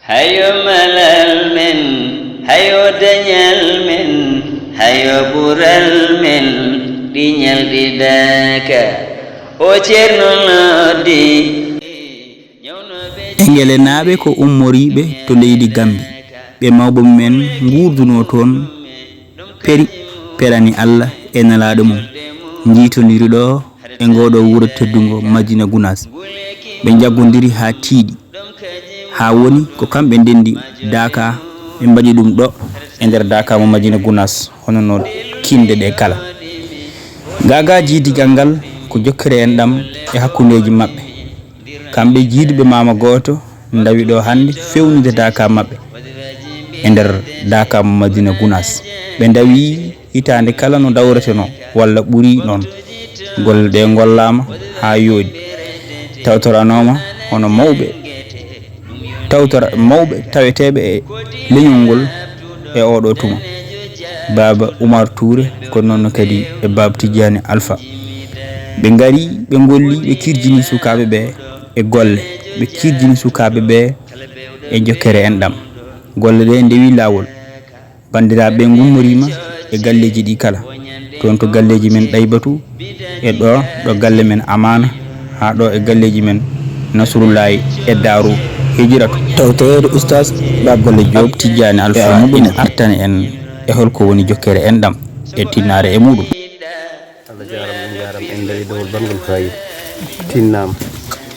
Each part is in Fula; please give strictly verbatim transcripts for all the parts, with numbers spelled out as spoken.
Hayo malal men, hayo dañal men, hayo ɓural men, ɗi ñalɗi daaka. O Ceerno noddi. E Ngelenaaɓe ko ummoriiɓe to leydi Gammbi. Ɓe mawɓe mumen nguurdunoo toon, peri, perani Alla e Nelaaɗo mum, njiytondiri ɗo e ngooɗoo wuro teddungo Madina Gunaas. Ɓe njaggondiri haa tiiɗi, haa woni ko kamɓe ndenndi Daaka, ɓe mbaɗi ɗum ɗo e nder Daaka mo Madina Gunaas, hono no kiinde ɗee kala. Gaagaa jiidigal ngal ko jokkere enɗam e hakkundeeji maɓɓe. Kamɓe jiiduɓe maama gooto ndawi ɗo hannde feewnitata ka maɓɓe e nder Daaka mo Madina Gunaas. Ɓe ndawi hitaande kala no dawretenoo walla ɓuri noon. Golle ɗe ngollaama haa yooɗi, tawtoranooma hono mawɓe tawtora mawɓe taweteeɓe e leñol ngol e oɗo tuma. Baaba Umar Tuure ko noon kadi e Baaba Tijjaani Alfa. Ɓe ngari, ɓe ngolli, ɓe kirjini sukaaɓe ɓe e golle, ɓe kirjini sukaaɓe ɓe e jokkere enɗam. Golle ɗe ndewi laawol. Banndiraaɓe ngummoriima e galleeji ɗi kala, toon to galleeji men Ɗaybatu e ɗo ɗo galle men Amaana, haa ɗo e galleeji men Nasrullaahi e Daaru Hijratu. Tawtoreede Ustaas Baaba Golle Joob Tijjaani Alfa ina artana en e hol ko woni jokkere enɗam e tinnaare e muuɗum. Allah jaaraama, on njaaraama, en ndarii dowol banngol faayiida, tinnaama.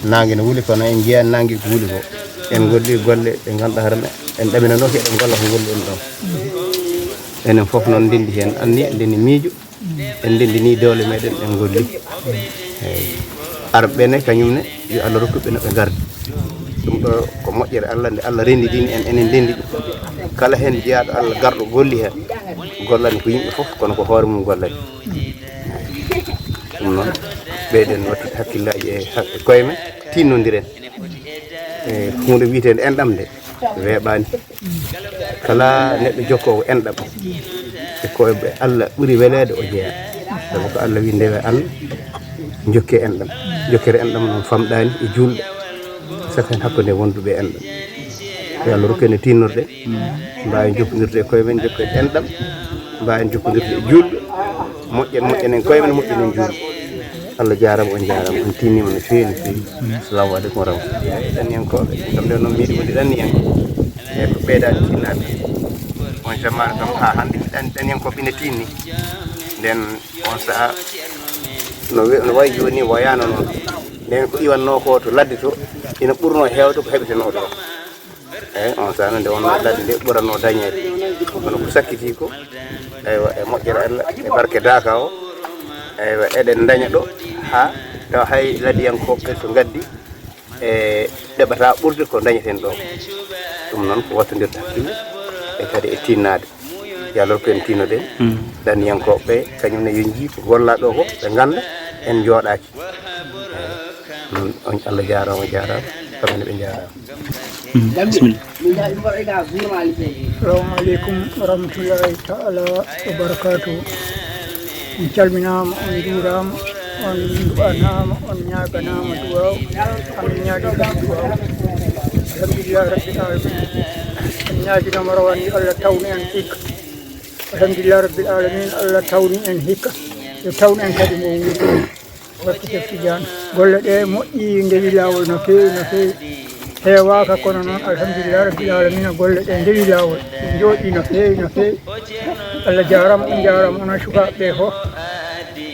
Naange no wuli kono en njiyaani naange ko wuli ko. En ngollii golle ɗe ngannduɗaa hoore men en ɗaminanooki eɗen ngolla ko ngolluɗen ɗoo. Enen fof noon ndenndi heen anniya, ndenndi miijo, en ndenndi nii doole meɗen en ngolli. Eeyi. Arɓe ne kañum ne yo Allah rokku ɓe no ɓe ngardi. Ɗum ɗo ko moƴƴere Allah nde Allah renndidini en enen ndenndi ɗum. Kala heen jeyaaɗo Allah garɗo golli heen, gollani ko yimɓe fof kono ko hoore mum gollani. Ɗum noon ɓeyden wattude hakkillaaji e koye men, tiinnondiren. E huunde wiyeteende enɗam nde weeɓaani. Kala neɗɗo jokkoowo enɗam e koye ɓe Allah ɓuri weleede o jeyaa. Sabu ko Allah wii ndewe Allah jokke enɗam. Jokkere enɗam noon famɗaani e juulɗo. Saka heen hakkunde wonduɓe enɗam. Yo Allah rokku en e tiinnorde. Mbaawen jokkondirde e koye men, jokken enɗam. Mbaawen jokkondirde e juulɓe. Moƴƴen, moƴƴen en koye men, moƴƴen en juulɓe. Allah jaaraama, on njaaraama, on tiinniima no feewi no feewi. Assalamu aleykum wa rahmatullahi. Ɗanniyankooɓe, kam nde noon miiɗi wonde ɗanniyanke. E ko ɓeydaade tiinnaade. On jamaanu kam haa hannde mi ɗan ɗanniyankooɓe ina tiinni. Nden on sahaa no we- no wayi jooni wayaano noon. Nden ko iwannoo ko to ladde to ina ɓurnoo heewde ko heɓetenoo ɗo. Eeyi, on sahaa nde wonnoo ladde nde ɓuratnoo dañeede. Kono ko sakkitii ko, eywa, e moƴƴere Allah e barke daaka o, eywa, eɗen ndaña ɗo haa tawa hay ladiyankooɓe ɓe so ngaddi e ɗeɓata ɓurde ko dañeten ɗo. Ɗum noon ko wattondirde hakkille e kadi e tiinnaade. Yo Allah rokku en tiinnoɗen, ɗanniyankooɓe ɓe kañum ne yo njii ko gollaa ɗo ko, ɓe ngannda en njooɗaaki. Eeyi, noon on Allah jaaraama, jaaraama, kamɓe ne ɓe njaaraama. Assalamu aleykum wa rahmatullahi taala wa barakatuh. On calminaama, on njuuraama, on du'anaama, on ñaaganaama duwaaw, amin ñaagi kadi duwaaw. Alhamdulillahi rabbil alamin. En ñaaginama rawani Allah tawna en hikka. Alhamdulillahi rabbil alamin, Allah tawni en hikka. Yo tawna en kadi mo wuuri. Barke Cheikh Tidiane. Golle ɗe moƴƴi, ndewi laawol no feewi, no feewi. Heewaaka kono noon alhamdulillahi rabbil alamina, golle ɗe ndewi laawol. Ɗe njooɗi no feewi, no feewi. Allah jaaraama, on njaaraama, onon sukaaɓe ɓe fof.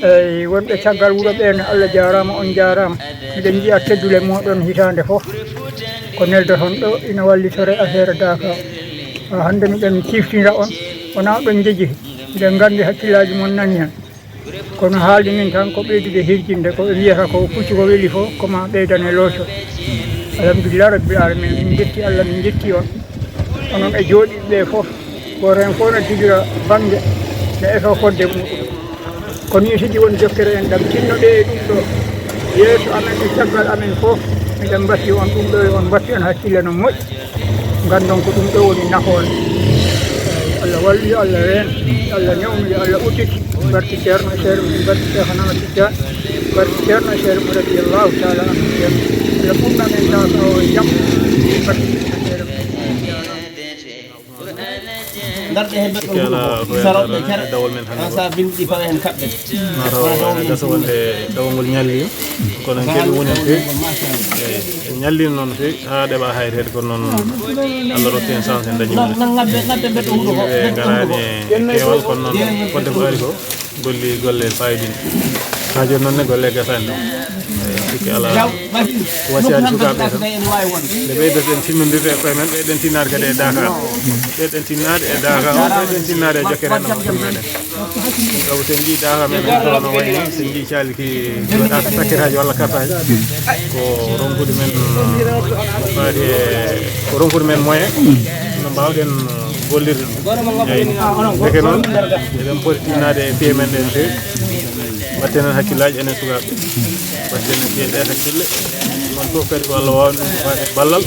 Eeyi, wonɓe caggal wuro ɓe ne, Allah jaaraama, on njaaraama. Miɗen njiya teddule mooɗon hitaande fof. Ko neldoton ɗo ina wallitore affaire daaka. Haa hannde miɗen ciftinira on, wonaa ɗon njeji. Miɗen nganndi hakkillaaji mon nani heen. Kono haaldi min tan ko ɓeydude hirjinde ko ɓe mbiyata ko puccu ko weli fof ko ma ɓeydane looco. Alhamdulillah rabbil alamin, min njetti Allah, min njetti on. Onon e jooɗiiɓe ɓe fof, gooto heen fof no jogii bannge, no eto fodde muɗum. Ko nii tigi woni jokkere enɗam, tinnoɗee e ɗum ɗo. Yeeso amen e caggal amen fof, miɗen mbasiyoo on ɗum ɗo, yo on mbattu heen hakkille no moƴƴi. Nganndon ko ɗum ɗo woni nafoore. Yo Allah wallu, yo Allah reen, yo Allah newnu, yo Allah uddit. Barke Ceerno Seeɗa, min barke Seekhana Tijjaan, barke Ceerno Seeɗa mo radiyallahu taala anhu. Allah ɓurna men tawa tawa o e jam. Barke Ceerno Seeɗa. Ngarɗe he mbeɗɗo huɗo ko saro ɓe kere. Dawol men hannde. Sa binndi ɗi pawe heen kaɓɓen. Mataw ene gasa wonde dawol ngol ñalli. Kono en keɓi woni en feewi. Eyi, en ñallino noon feewi haa ɗeɓa hayreede, kono noon Allah rokki en chance en dañi woni. Yimɓe ɓe ngaraani e keewal, kono noon fodde ko ari ko golli golle fayidinde. Haa jooni noon ne golle gasaani ɗo. Eyi, sikki alaa. Ko wasiyaade sukaaɓe tan. Nde ɓeydoɗen tinnodirde e koye men, ɓeyden tinnaade kadi e Dakar. Ɓeyden tinnaade e Dakar, ɓeyden tinnaade e jokkere enɗam hakkunde meɗen. Sabu so en njii Dakar men en ɗo no wayni, so en njii calki, waɗaaka sakkitaaji walla kartaaji. Ko ronkude men, faati e, ko ronkude men moyen, no mbaawɗen gollirde ɗum. Eyi, ndeke noon, eɗen poti tinnaade e piye men ɗe no feewi. Mbatten heen hakkillaaji enen sukaaɓe. Mbatten heen piye ɗe hakkille. Mon fof kadi ko Allah waawni ɗum ko faati e ballal.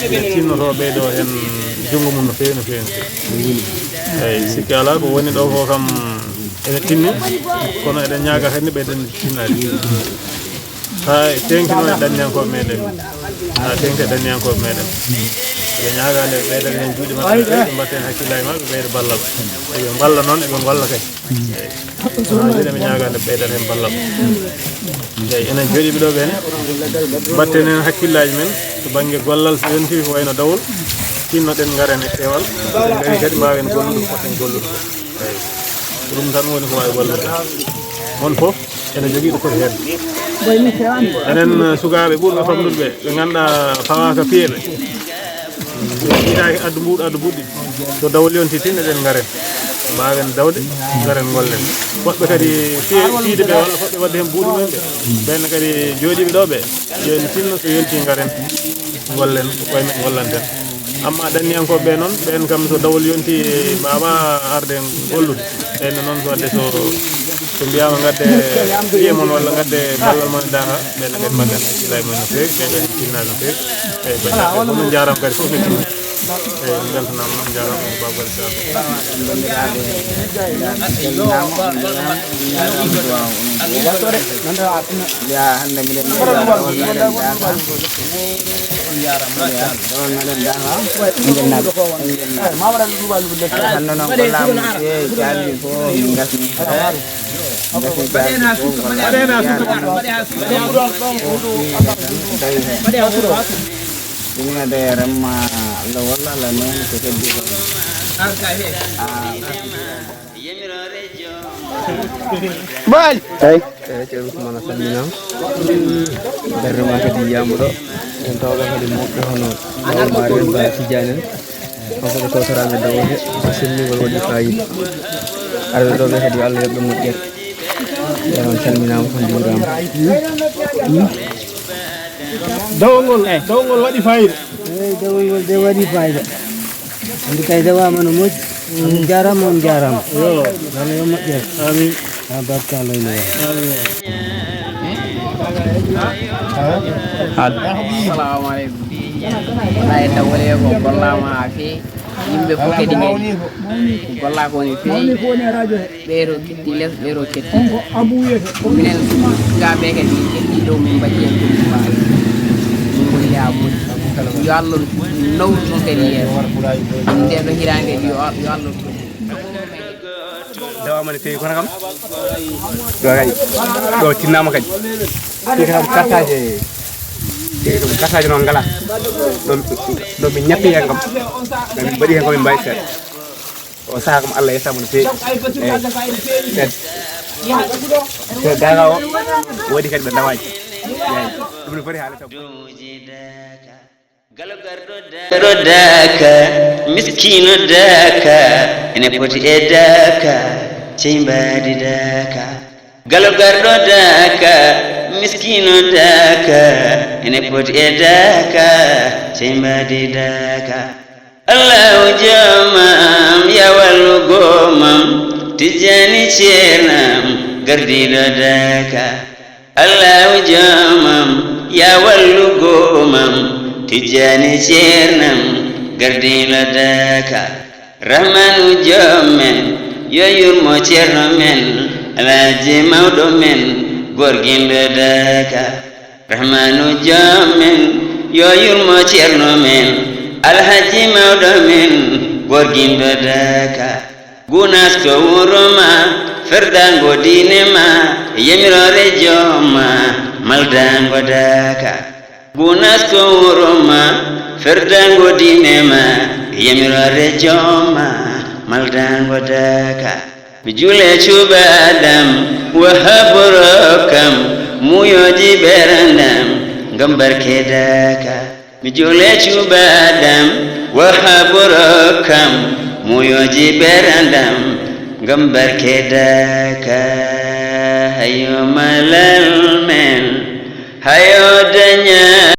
Ene tinnoto ɓeydo heen junngo mum no feewi, no feewi, no feewi. Eyi, sikki alaa ko woni ɗo ko kam ene tinni, kono eɗen ñaaga kadi ɓeyden tinnaade. Haa teeŋtino e ɗanniyankooɓe meɗen. Haa teeŋti e ɗanniyankooɓe meɗen. Ɓe ñaagaande ɓe ɓeydana heen juuɗe maɓɓe, ɓe mbatta heen hakkillaaji maɓɓe, ɓe ɓeyda ballal. Eɓe mballa noon, eɓe ngolla kadi. Eyi. Kono noon eɓe ñaagaande ɓe ɓeydana heen ballal. Eyi, enen jooɗiiɓe ɗo ɓe ne, mbatten heen hakkillaaji men to bannge gollal, so yontii ko wayno dawol, tinnoɗen ngaren e peewal. So en ngarii kadi mbaawen gollude ko poɗɗen gollude ko. Eyi. Ko ɗum tan woni ko waawi wallude. On fof ene jogii ɗo foti heen. Enen, eh, sukaaɓe ɓurɓe famɗude ɓe, ɓe ngannduɗaa fawaaka piye ɓe. Yiɗaaki addu mbuuɗu, addu mbuuɗi. So dawol yontii tin, eɗen ngaren. Mbaawen dawde, ngaren ngollen. Woɓɓe kadi piye, piide ɓe walla fotɓe waɗde heen mbuuɗi mumen ɓe. Ɓeen kadi jooɗiiɓe ɗo ɓe, yo en tinno so yontii ngaren. Ngollen, ko koye men ngollanten. Amma ɗanniyankooɓe ɓe noon, ɓeen kam so dawol yontii, mbaawa arde gollude. Ɓeen noon, so waɗde so, so mbiyaama ngadde piye mon walla ngadde ballal mon e Daaha, ɓeen kadi mbaɗen hakkillaaji mon no feewi, ɓeen kadi tinnaade no feewi. Eyi, banndiraaɓe, kono on njaaraama kadi fof no tinni. Eyi, on mbeltanaama, on njaaraama, on Baaba Bari Sall. Banndiraaɓe, on calminaama, on njaaraama, on njaaraama, duwaa on. Mbiyaa hannde mbiɗen mbiɗa dawol meɗen Daaha. Mbiyaa dawol meɗen Daaha. Mbiɗen Daaha. Hannde noon gollaama no feewi, caabi fof min ngasni. Ngasni caabi fof, gollaama. Tawi heen. Ɗum ne de remma Allah walla Allah noon ko heddi ko. Ah. Baali. Eyi. Eyi, Ceerno Ousmane, a salminaama. Darnde ma kadi yiyaama ɗo. En tawɗo kadi moƴƴo hono Baaba Maari en, Baaba Tijjaani en. Kanko ko tawtoraange dawol he, ko sellinngol waɗi faayiida. Arɓe ɗo ɓe kadi, yo Allah yoɓ ɓe moƴƴere. Eyi, on calminaama, on njuuraama. Dawol ngol, dawol ngol waɗi faayiida. Eyi, dawol ngol de waɗi faayiida. Andi kay dawaama no moƴƴi. On njaaraama, on njaaraama. Yo. Yo Allah yo moƴƴere. Amin. Ha barka Allah ina waɗi. Amin. Assalamu aleykum. Wallaahi, dawol he ko gollaama haa feewi. Yimɓe fof kadi ngari. Ko gollaa ko ne feewi. Ɓeeɗo ketti les, ɓeeɗo ketti. Minen sukaaɓe kadi ketti ɗo, min mbaɗi heen ko min mbaawi. Min ngolli haa moƴƴi. Yo Allah nawru ɗum kadi yeeso. Nde ɗo hiraande, yo, yo Allah. Dawama ne feewi kono kam. Ɗo kay. Ɗo tinnaama kadi. Ɗi kam kartaaje. Ɗi kam kartaaje noon ngalaa. Ɗo, ɗo min ñappi heen kam. Min mbaɗi heen ko min mbaawi seeɗa. O sahaa kam Allah yettaama no feewi. Eyi. Te, te daaga o waɗi kadi ɓe ndawaaji. Eyi. Ɗum ne foti haala taw. Galo garɗo da-, garɗo daaka, miskiino daaka, ene poti e daaka, cey mbaadi daaka. Galo garɗo daaka, miskiino daaka, ene poti e daaka, cey mbaadi daaka. Allahu joomam, ya wallu goomam, Tijjaani ceernam, gardiiɗo daaka. Allahu joomam, ya wallu goomam, Tijjaani ceernam, gardiiɗo daaka. Rahmaanu joom men, yo yurmo ceerno men, Alhaji mawɗo men, gorginɗo daaka. Rahmaanu joom men, yo yurmo ceerno men, Alhaji mawɗo men, gorginɗo daka. Gunas ko wuro ma, ferdango diine ma, yamiroore jooma, maldango daka. Gunas ko wuro ma, ferdango diine ma, yamiroore jooma, maldango daka. Mi juule cuuba Adam, wahaboro kam, muyoji berandam, ngam barke daka. Mi juule cuuba Adam, wahaboro kam, muyoji berandam, ngam barke daka. Hayo malal men, hayo danya.